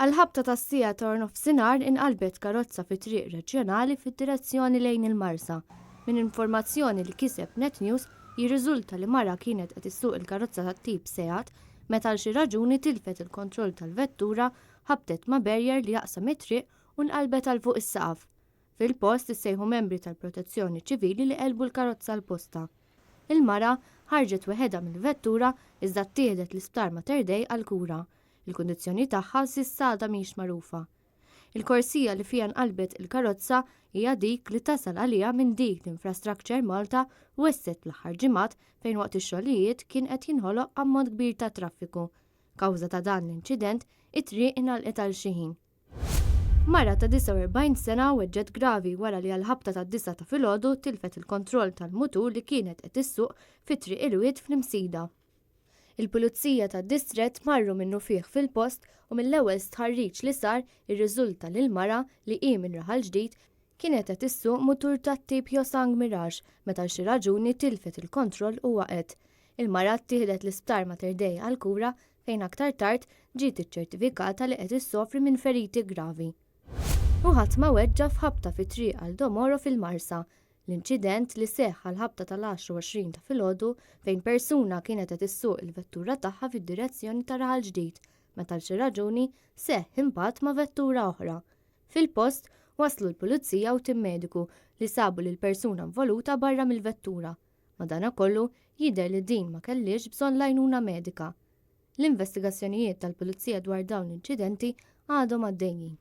Għall-ħabta tas-siegħa ta' nofsinhar inqalbet karozza fi triq reġjonali fid-direzzjoni lejn il-Marsa. Minn informazzjoni li kiseb Net News jirriżulta li mara kienet qed issuq il-karozza tat-tip Seat meta għal xi raġuni tilfet il-kontroll tal-vettura, ħabtet ma' barrier li jaqsam it-triq u nqalbet għal fuq is-saqaf. Fil-post issejħu membri tal-Protezzjoni Ċivili li qelbu l-karozza għal postha. Il-mara ħarġet weħedha mill-vettura iżda ttieħdet l-Isptar Mater Dei għall-kura. Il-kundizzjoni tagħha s'issa għadha mhix magħrufa. Il-korsija li fiha nqalbet il-karozza hija dik li tasal għaliha minn dik li Infrastructure Malta wessgħet fl-aħħar ġimgħat fejn waqt ix-xogħlijiet kien qed jinħoloq ammont kbir ta' traffiku. Kawża ta' dan l-inċident, it-triq ingħalqet għal xi ħin. Mara ta' 49 sena weġġgħet gravi wara li għall-ħabta tad-disgħa ta' filgħodu tilfet il-kontroll tal-mutur li kienet qed issuq fi Triq il-Wied fl-Imsida. Il-Pulizija tad-Distrett marru minnufih fil-post u mill-ewwel stħarriġ li sar irriżulta li l-mara, li hi minn Raħal Ġdid, kienet qed issuq mutur tat-tip Hyosung Mirage meta għal xi raġuni tilfet il-kontroll u waqgħet. Il-mara ttieħdet l-Isptar Mater Dei għall-kura fejn aktar tard ġiet iċċertifikata li qed issofri minn feriti gravi. U ħadd ma weġġa' f'ħabta fi Triq Aldo Moro fil-Marsa L-inċident li seħħ għall-ħabta tal-10:20 ta' filgħodu fejn persuna kienet qed issuq il-vettura tagħha fid-direzzjoni ta' Raħal Ġdid meta għal xi raġuni seħħ impatt ma' vettura oħra. Fil-post waslu l-Pulizija u tim mediku li sabu lill-persuna involuta barra mill-vettura. Madanakollu, jidher li din ma kellhiex bżonn l-għajnuna medika. L-investigazzjonijiet tal-Pulizija dwar dawn l-inċidenti għadhom għaddejjin.